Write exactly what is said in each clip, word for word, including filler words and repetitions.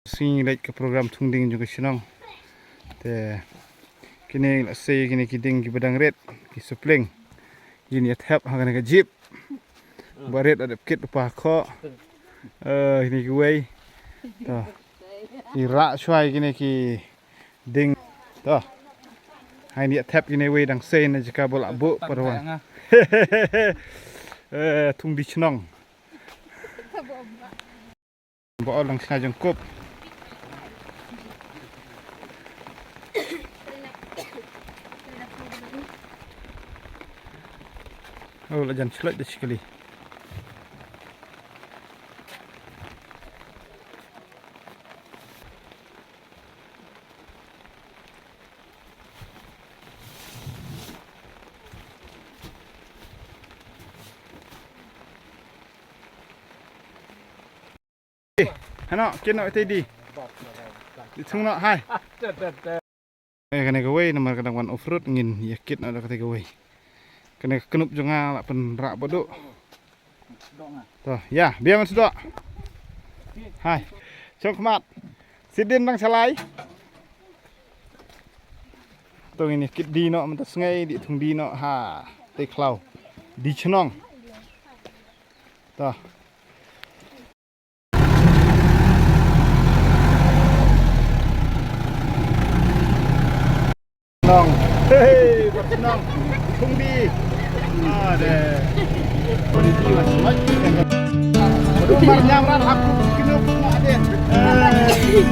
Sngi leit ka program thung ding jong ka shnong. Te kine la sei kine ki ding kiba dang rit, ki supleng. Kin ïa thep ha kane ka jeep. Ba rit la dep kit pa ko. Eh, kine kiwei. To. Ki rah shuwa kine ki ding. To. Hai ni thep kine wei dang sei na jaka ba la buh parwan. Eh, thung di shnong. Ba ol dang shnga jong kup. Oh, la jan shlait da shikali. Hano, kino ite di. Di thung no, hai. Eh, kane kawei namar ka dang wan off road ngin ïa kit no da kate kawei. Kane ka knup jong nga la pynrah ba duk. To, ïa, biang sdok. Hai. Chong khmat. Sidin dang shalai. To ngin ïa kit di no mynta sngi di thung di no ha. Te khlaw. Di chnong. To. Nong. Hey, nong. Thung di. Ah, de. Quality was much. Mar nyam ran hap ku kinu ku na de. Eh.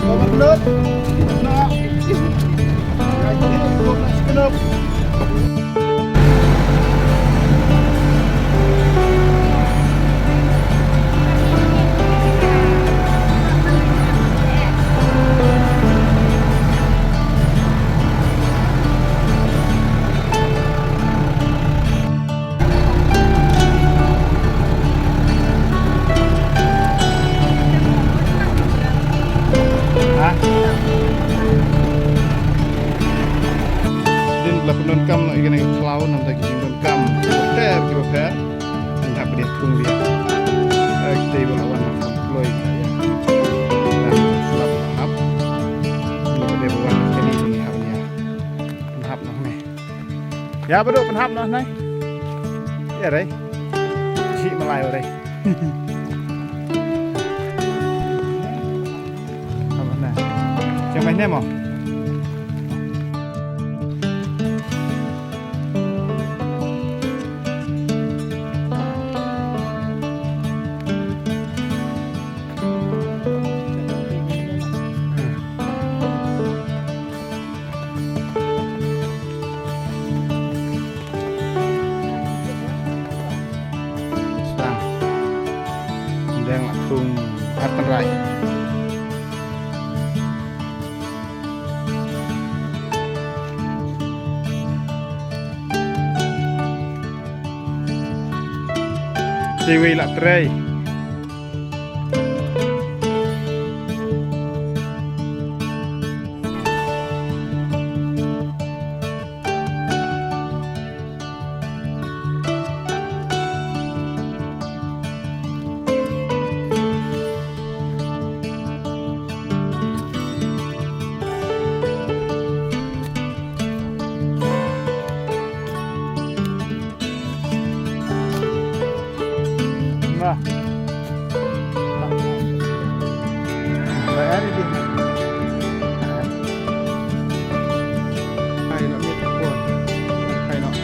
Ko ma lut. Na. Ya, ini ko na kinu. Ha? Din la pyndonkam noh ïa kane ka khlaw namar ki jingdonkam kiba pher kiba pher. Nang hap dei thung ïa. Eh, kita iba la wan nang hap kloi ka ïa. Nang slap hap. Ni ba dei ba wan kane ni hap ïa. Nang hap noh ne. Ïa ba dei pynhap noh nai. Ïa rei. Chi malai rei. Hap noh. Chiang mai ne mo. Sdang. Ndeng la thung hat tynrai. Te wei la trei. Nah. Bayar ini. Hai, nak minta pun. Hai, nak.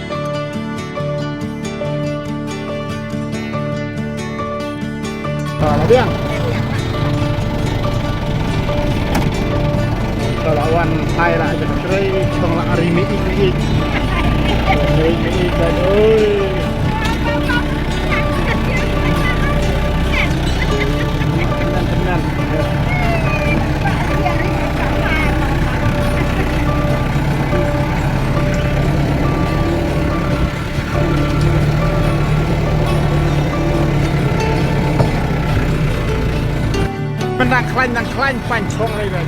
Ah, la biang. Ka la wan hai la ja trei chong la ari mi ik mi ik. Ari mi ik kan oi. Tenan, tenan. Nang khlaiñ, nang khlaiñ, pan chong rai rai.